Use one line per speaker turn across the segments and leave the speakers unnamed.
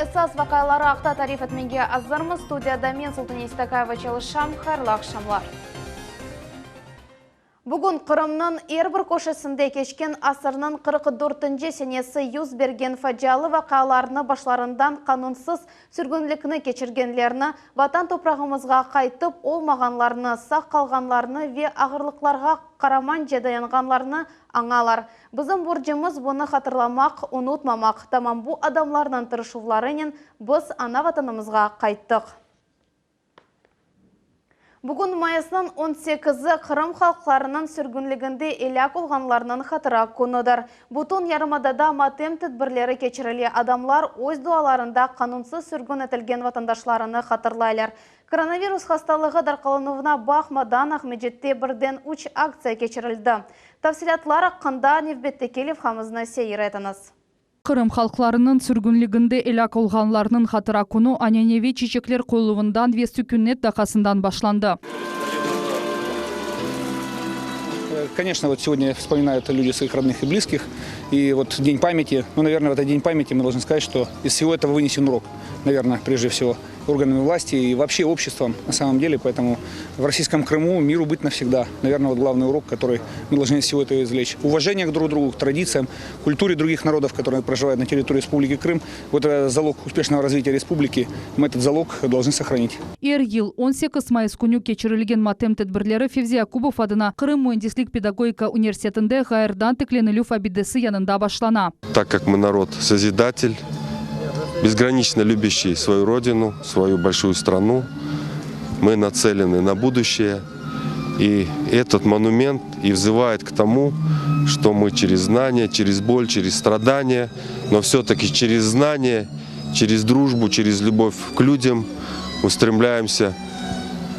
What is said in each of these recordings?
Esas vaqiaları aqta tarif etmege azırmız. Studiyada men, Sultaniye Seytakayeva, çalışam. Hayırlı aqşamlar. Bugün Qırımnıñ er bir köşesinde keçken asırnıñ 44-nci senesi yüz bergen facialı vaqialarnı başlarından qanunsız sürgünlikni keçirgenlerni, Vatan toprağımızğa qaytıp olmağanlarnı, sağ qalğanlarnı ve ağırlıqlarğa qaramanca dayanğanlarnı añalar. Bizim borcumız bunı hatırlamaq, unutmamaq. Tamam bu adamlarnıñ tırışuvlarınen biz ana-Vatanımızğa qayttıq. Bugün mayısnıñ 18-i Qırım halqlarınıñ sürgünliginde elâk olğanlarnıñ hatıra künüdir. Bütün yarımadada matem tedbirleri keçirile, adamlar öz dualarında qanunsız sürgün etilgen vatandaşlarını hatırlaylar. Koronavirus hastalığı darqalınuvına baqmadan, Aqmescitte birden üç aktsiya keçirildi. Tafsilâtlar aqqında nevbetteki levhamıznı seyir etiñiz.
Qırım halqlarınıñ sürgünliginde elâk olğanlarnıñ hatıra künü ananeviy çiçekler qoyuluvından ve sükünet daqqasından başlandı.
Конечно, вот сегодня вспоминают люди своих родных и близких. И вот День памяти, ну, наверное, в этот День памяти мы должны сказать, что из всего этого вынесен урок, наверное, прежде всего, органами власти и вообще обществом на самом деле. Поэтому в российском Крыму миру быть навсегда. Наверное, вот главный урок, который мы должны из всего этого извлечь. Уважение к друг другу, к традициям, культуре других народов, которые проживают на территории Республики Крым. Вот это залог успешного развития республики. Мы этот залог должны сохранить.
Er yıl 18 mayıs künü keçirilgen matem tedbirleri Fevzi Yakubov adına Qırım müendislik pedagogika universitetinde Ğayrıdan tiklenilüv abidesi yanında başlana.
Так как мы народ-созидатель, безгранично любящий свою родину, свою большую страну, мы нацелены на будущее. И этот монумент и взывает к тому, что мы через знания, через боль, через страдания, но все-таки через знания, через дружбу, через любовь к людям устремляемся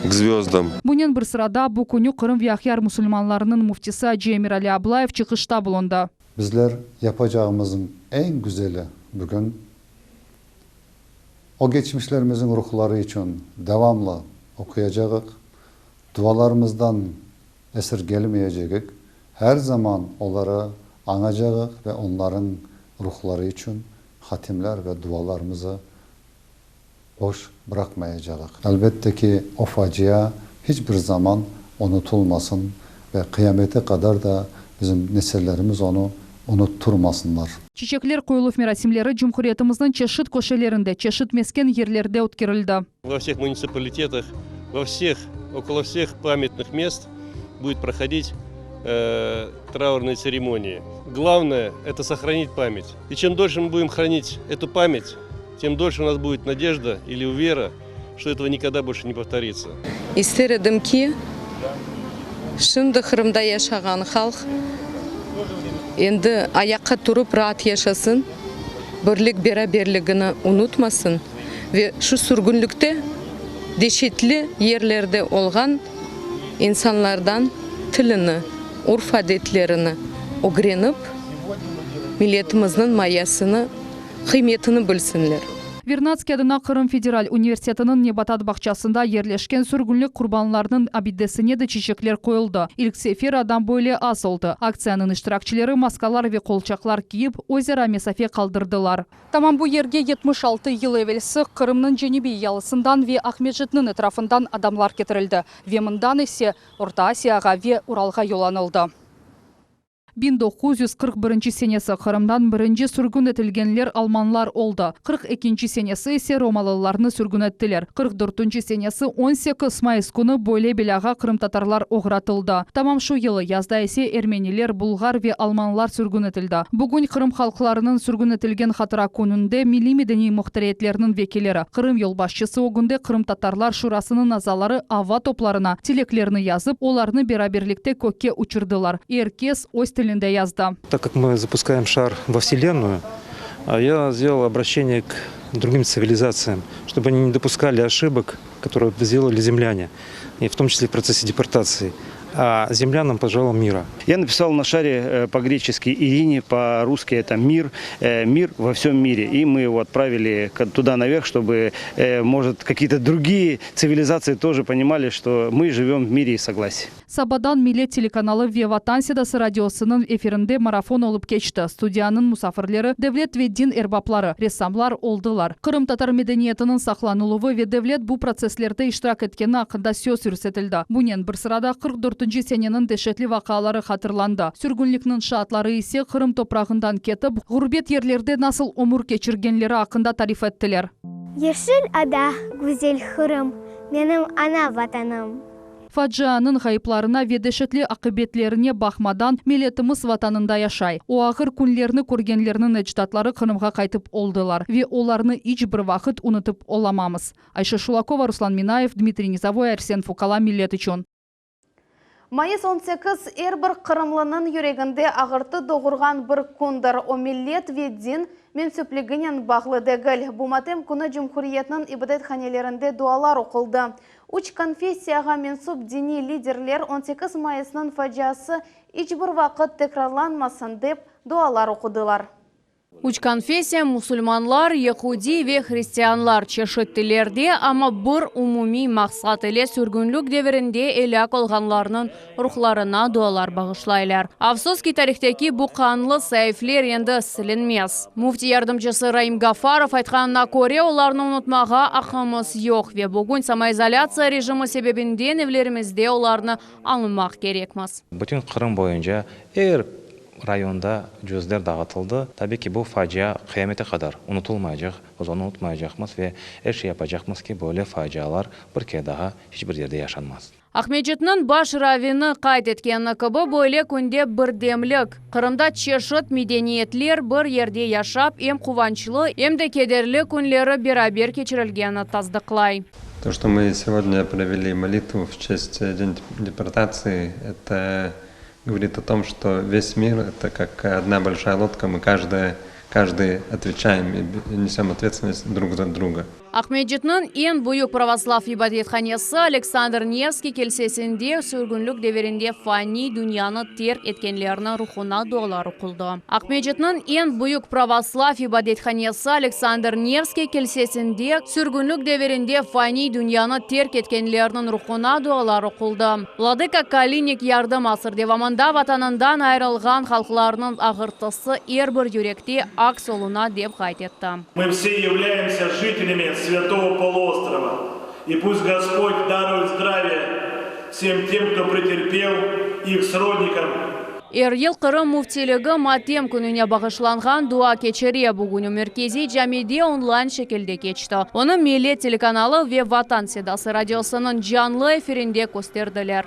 к звездам.
Bunen bir sırada bu künü Qırım ve Aqyar musulmanlarınıñ müftisi acı Emirali Ablayev çıqışta bulundı.
Bizler yapacağımızın eñ güzeli bugün o keçmişlerimizin ruhları içün devamlı oquyacağıq, dualarımızdan esirgelmeyecegik, her zaman oları añacağıq ve onlarıñ ruhları içün hatimler ve dualarımızı boş bıraqmayacağıq. Elbette ki, o facia hiç bir zaman unutılmasın ve qıyamete qadar da bizim nesillerimiz onı unutturmasınlar.
Çiçekler qoyuluv merasimleri cumhuriyetimizniñ çeşit köşelerinde, çeşit mesken yerlerde ötkerildi.
Во всех муниципалитетах, во всех, около всех памятных мест будет проходить траурные церемонии. Главное – это сохранить память. И чем дольше мы будем хранить эту память, тем дольше у нас будет надежда или вера, что этого никогда больше не повторится.
İster edim ki, şimdi Qırımda yaşağan halq endi ayaqqa turıp raat yaşasın, birlik beraberligini unutmasın ve şu sürgünlikte deşetli yerlerde olğan insanlardan tilini, urf-adetlerini ögrenip, milletimizniñ mayasını, qıymetini bilsinler.
Vernadskiy adına Qırım federal universitetiniñ nebatat bağçasında yerleşken sürgünlik qurbanlarınıñ abidesine de çiçekler qoyuldı. İlk sefer adam böyle az oldı. Aktsiyanıñ iştirakçileri maskalar ve qolçaqlar kiyip, özara mesafe qaldırdılar. Tamam bu yerge 76 yıl evelsi Qırımnıñ cenübiy yalısından ve Aqmescitniñ etrafından adamlar ketirildi ve mından ise Orta Asiyağa ve Uralğa yollanıldı. 1941 senesi Qırımdan birinci sürgün etilgenler almanlar oldı. 42 senesi ise romalılarnı sürgün ettiler. 44 senesi 18 mayıs künü böyle belâğa qırımtatarlar oğratıldı. Tamam şu yılı yazda ise ermeniler, bulğar ve almanlar sürgün etildi. Bugün Qırım halqlarınıñ sürgün etilgen hatıra kününde milliy-medeniy muhtariyetlerniñ vekilleri, Qırım yolbaşçısı ögünde Qırımtatarlar şurasınıñ azaları ava toplarına tileklerini yazıp, olarnı beraberlikte kökke uçurdılar. Er kes öz tilinde yazdı.
Так как мы запускаем шар во Вселенную, я сделал обращение к другим цивилизациям, чтобы они не допускали ошибок, которые сделали земляне, и в том числе в процессе депортации. А землянам пожелал мира.
Я написал на шаре по-гречески «Ирини», по-русски это «мир», мир во всем мире. И мы его отправили туда наверх, чтобы, может, какие-то другие цивилизации тоже понимали, что мы живем в мире и согласии.
Sabadan Millet telekanalı ve Vatan sedası radiosınıñ efirinde marafon olıp keçti. Studiyanıñ musafirleri devlet ve din erbapları, ressamlar oldılar. Qırımtatar medeniyetiniñ saqlanıluvı ve devlet bu protsesslerde iştirak etkeni aqqında söz yürsetildi. Bunen bir sırada 44-nci seneniñ deşetli vaqiaları hatırlandı. Sürgünlikniñ şaatları ise Qırım toprağından ketip, ğurbet yerlerde nasıl ömür keçirgenleri aqqında tarif ettiler.
Yeşil ada, güzel Qırım, menim ana Vatanım.
Facianıñ ğayıplarına ve deşetli aqibetlerine baqmadan, milletimiz Vatanında yaşay. O ağır künlerni körgenlerniñ ecdatları Qırımğa qaytıp oldılar ve olarnı iç bir vaqıt unutıp olamamız. Ayşe Şulakova, Ruslan Minayev, Dmitriy Nizovoy, Arsen Fukala, Millet içün.
Mayıs 18 er bir qırımlınıñ yüreginde ağırtı doğurğan bir kündir. O millet ve din mensüpliginen bağlı degil. Bu matem künü cumhuriyetniñ ibadethanelerinde dualar oquldı. Üç konfessiyağa mensüp diniy liderler 18 mayısnıñ faciası iç bir vaqıt tekrarlanmasın dep dualar oqudılar.
Üç konfessiya, musulmanlar, yehudiy ve hristianlar, çeşit tillerde, amma bir umumiy maqsat ile sürgünlik devirinde elâk olğanlarnıñ ruhlarına dualar bağışlaylar. Afsus ki, tarihteki bu qanlı saifler endi silinmez. Müfti yardımcısı Raim Gafarov aytqanına köre, olarnı unutmağa aqqımız yoq ve bugün samoizolâtsiya rejimi sebebinden evlerimizde olarnı añmaq kerekmiz.
Bütün Qırım boyunca er rayonda cüzler dağıtıldı. Tabiy ki, bu facia qıyamete qadar unutılmaycaq, biz onı unutmaycaqmız ve er şey yapacaqmız ki, böyle facialar bir kere daha hiç bir yerde yaşanmaz.
Aqmescitniñ baş ravini qayd etkeni kibi, böyle künde birdemlik, Qırımda çeşit medeniyetler bir yerde yaşap, em quvançlı, em de kederli künleri beraber keçirilgeni tasdıqlay.
То, что мы сегодня провели молитву в честь День депортации, это говорит о том, что весь мир – это как одна большая лодка, мы каждая, каждый отвечаем и несем ответственность друг за друга.
Aqmescitniñ eñ büyük pravoslav ibadethanesi Aleksandr Nevskiy kilsesinde sürgünlik devirinde faniy dünyanı terk etkenlerniñ ruhuna dualar oquldı. Aqmescitniñ eñ büyük pravoslav ibadethanesi Aleksandr Nevskiy kilsesinde sürgünlik devirinde faniy dünyanı terk etkenlerniñ ruhuna dualar oquldı. Vladıka Kalinik yardım asır devamında Vatanından ayırılğan halqlarnıñ ağırtısı er bir yürekte aks oluna, dep qayd etti.
Мы все являемся жителями Святого полуострова. И пусть Господь дарует здравие всем тем, кто претерпел, их сродникам.
Er yıl Qırım Müftiligi matem kününe bağışlanğan dua keçire. Bugün o merkeziy camide onlayn şekilde keçti. Onı Millet telekanalı ve Vatan sedası radiosınıñ canlı efirinde kösterdiler.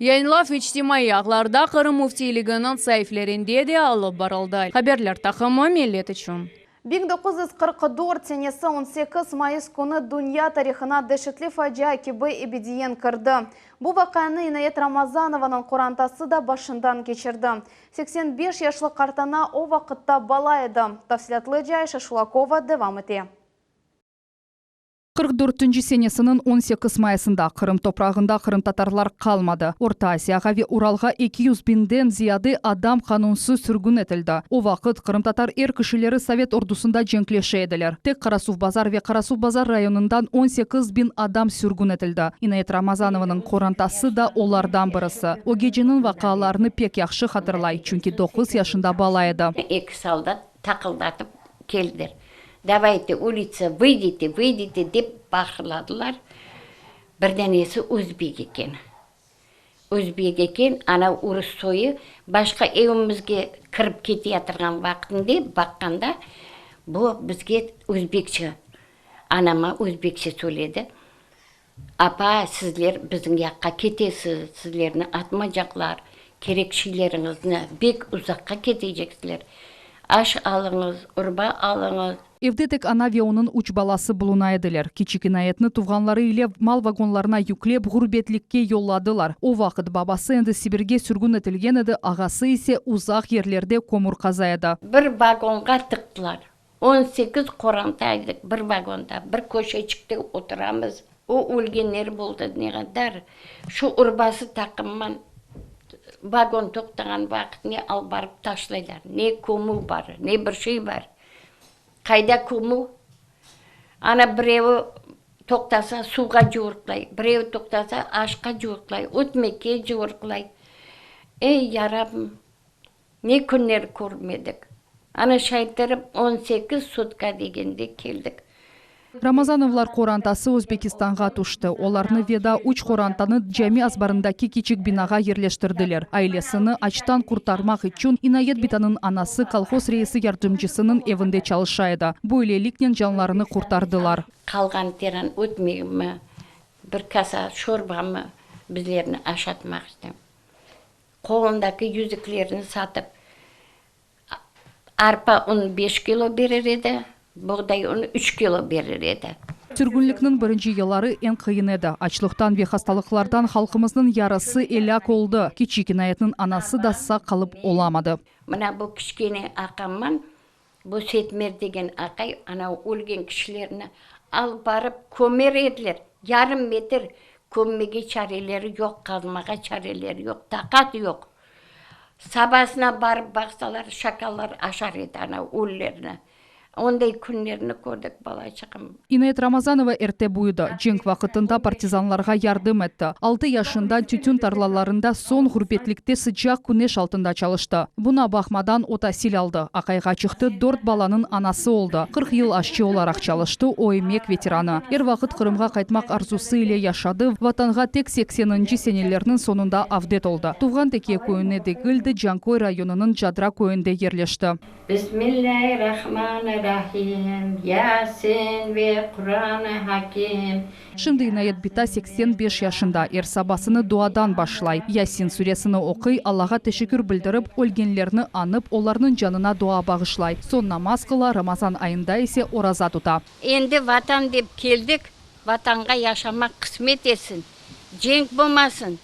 Yayınlav içtimaiy ağlarda Qırım Müftiyliginiñ saiflerinde de alıp barıldı. Haberler taqımı Millet içün.
1944 senesi 18 mayıs künü dünya tarihına deşetli facia kibi ebediyen kirdi. Bu vaqianı İnayet Ramazanovanıñ qorantası da başından keçirdi. 85 yaşlı qartana o vaqıtta bala edi. Tafsilâtlıca Ayşe Şulakova devam ete.
44-nci senesiniñ 18 mayısında Qırım toprağında qırımtatarlar qalmadı. Orta Asiyağa ve Uralğa 200 biñden ziyade adam qanunsız sürgün etildi. O vaqıt qırımtatar er kişileri sovet ordusında cenkleşe ediler. Tek Qarasuvbazar ve Qarasuvbazar rayonından 18 biñ adam sürgün etildi. İnayet Ramazanovanıñ qorantası da olardan birisi. O geceniñ vaqialarını pek yahşı hatırlay, çünki doquz yaşında bala edi.
Eki soldat taqıldatıp keldiler. Davayte, ulitsa, vıydite, vıydite, dep bağırladılar. Bir danesi özbek eken. Özbek eken, ana urus soyu başqa evimizge kirip keteyatırğan vaqtında baqqanda, bu bizge özbekçe, anama özbekçe söyledi. Apa, sizler bizim yaqqa ketesiz, sizlerni atmaycaqlar, kerek şeyleriñizni bek uzaqqa keteceksizler. Aş alıñız, urba alıñız.
Evde tek ana ve onıñ üç balası buluna ediler. Kiçik İnayetni tuvğanları ile mal vagonlarına yüklep, ğurbetlikke yolladılar. O vaqıt babası endi Sibirge sürgün etilgen edi, ağası ise uzaq yerlerde kömür qaza edi.
Bir vagonğa tıqtılar. 18 qoranta edik bir vagonda, bir köşeçikte oturamız. O ölgenler boldı ne qadar. Şu urbası taqımman vagon toqtağan vaqıt ne alıp barıp taşlaylar. Ne kömüv bar, ne bir şey bar. Qayda kömüv? Ana birevi toqtasa suvğa cuvurqlay, birevi toqtasa aşqa cuvurqlay, ötmekke cuvurqlay. Ey, yarabbim, ne künler körmedik. Ana şaytırıp 18 sutka degende keldik.
Ramazanovlar qorantası Özbekistanğa tüşti. Olarnı ve daa üç qorantanı cami azbarındaki kiçik binağa yerleştirdiler. Ailesini açtan qurtarmaq içün İnayet bitanıñ anası kolhoz reisi yardımcısınıñ evinde çalışa edi. Böyleliknen canlarını qurtardılar.
Qalğan teran ötmegimi, bir kasa şorbamı bizlerni aşatmaq içün qolundaki yüzüklerini satıp, Arpa un beş kilo berer edi, buğday unu üç kilo berer edi.
Sürgünlikniñ birinci yılları eñ qıyın edi. Açlıqtan ve hastalıqlardan halqımıznıñ yarısı elâk oldı. Kiçik İnayetniñ anası da sağ qalıp olamadı.
Mına bu kiçkene aqamman, bu Setmer degen aqay, ana ölgen kişilerni alıp barıp kömer ediler. Yarım metr kömmege çareleri yoq, qazmağa çareleri yoq, taqat yoq. Sabasına barıp baqsalar, şakallar aşar edi ana ölülerni. Onday künlerni kördik, balaçığım.
İnayet Ramazanova erte büyüdi. Cenk vaqıtında partizanlarğa yardım etti. Altı yaşından tütün tarlalarında, soñ ğurbetlikte sıcaq küneş altında çalıştı. Buna baqmadan, o tasil aldı, aqayğa çıqtı, dört balanıñ anası oldı. 40 yıl aşçı olaraq çalıştı, o emek veteranı. Er vaqıt Qırımğa qaytmaq arzusı ile yaşadı, Vatanğa tek sekseninci senelerniñ soñunda avdet oldı. Tuvğan Tekiye köyüne degil de, Canköy rayonınıñ Cadra köyünde yerleşti.
Bismillâirrahmanirrahim, Yasin ve Quran-ı Hakim.
Şimdi İnayet bita 85 yaşında, er sabasını duadan başlay, Yasin suresini oquy, Allağa teşekkür bildirip, ölgenlerni añıp, olarnıñ canına dua bağışlay, soñ namaz qıla, Ramazan ayında ise oraza tuta.
Endi Vatan dep keldik, Vatanğa yaşamaq qısmet etsin, cenk bolmasın,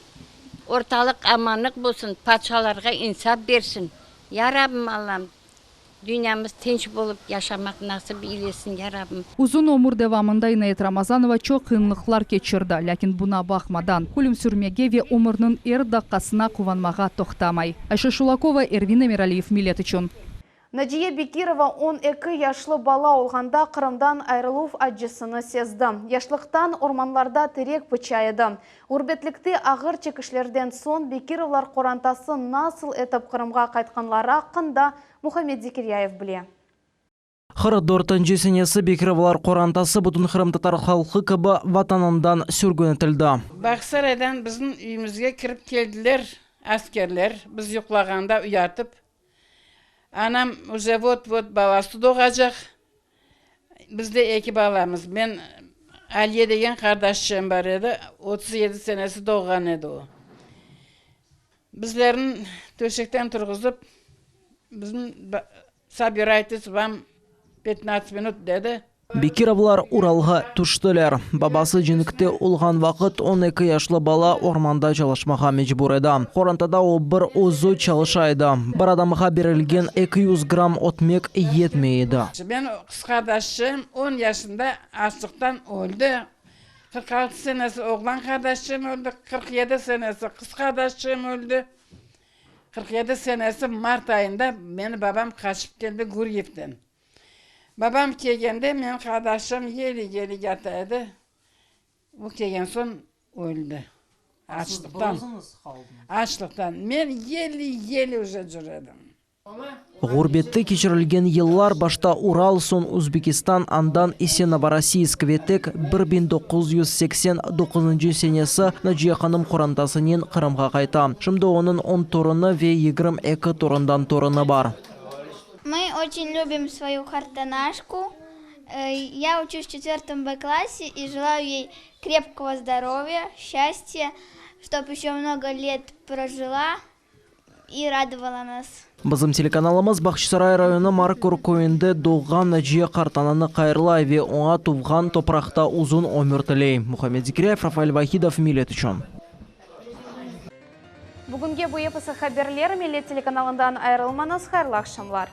ortalıq amanlıq bolsun, patşalarğa insap bersin. Ya Rabbim Allam, dünyamız tınç bolıp yaşamaq nasip eylesin, Ya Rabbim.
Uzun ömür devamında İnayet Ramazanova çoq qıyınlıqlar keçirdi, lâkin buna baqmadan, külümsürmege ve ömürniñ er daqqasına quvanmağa toqtamay. Ayşe Şulakova, Ervin Emiraliyev, Millet içün.
Naciye Bekirova 12 yaşlı bala olğanda Qırımdan ayırıluv accısını sezdi. Yaşlıqtan ormanlarda terek pıça edi. Ğurbetlikte ağır çekişlerden soñ Bekirovlar qorantası nasıl etip Qırımğa qaytqanları aqqında Muhammed Zekiryayev bile.
44-nci senesi Bekirovlar qorantası bütün qırımtatar halqı kibi Vatanından sürgün etildi.
Bağsaraydan bizim üyümizge kirip keldiler askerler, biz yuqlağanda uyatıp, Anam uje vot-vot balası doğacaq. Bizde eki balamız. Men, Aliye degen qardaşçem bar edi, 37 senesi doğğan edi o. Bizlerni töşekten turğuzıp, bizni sobiraytes, vam petnadtsat minut dedi.
Bekirovlar Uralğa tüştiler. Babası cenkte olğan vaqıt 12 yaşlı bala ormanda çalışmağa mecbur edi. Qorantada o bir özü çalışa edi. Bir adamğa berilgen 200 gramm ötmek yetmey edi.
Men qız qardaşım on yaşında açlıqtan öldi. 46 senesi oğlan qardaşım öldi, 47 senesi qız qardaşım öldi. 47 senesi mart ayında meni babam qaçıp keldi Guryevden. Babam kelgende menim qardaşım yeli-yeli yata edi. O kelgen soñ öldi. Açlıqtan. Açlıqtan. Men yeli-yeli uje cür edim.
Ğurbette keçirilgen yıllar başta Ural, soñ Özbekistan, andan ise Novorossiysk ve tek 1989-ncı senesi Naciye hanım qorantasınen Qırımğa qayta. Şimdi onıñ on torunı ve 22 torundan torunı bar.
Мы очень любим свою qartanaşku. Я учусь в четвертом Б классе и желаю ей крепкого здоровья, счастья, чтоб еще много лет прожила и радовала нас.
Bizim telekanalımız Bağçasaray rayonı Markur köyünde doğğan Naciye qartananı hayırlay ve oña tuvğan topraqta uzun ömür tiley. Muhammed Zekiryayev, Rafael Vahidov, Millet içün.
Bugünge bu episi haberler, Millet telekanalından ayırılmañız, hayırlı aqşamlar.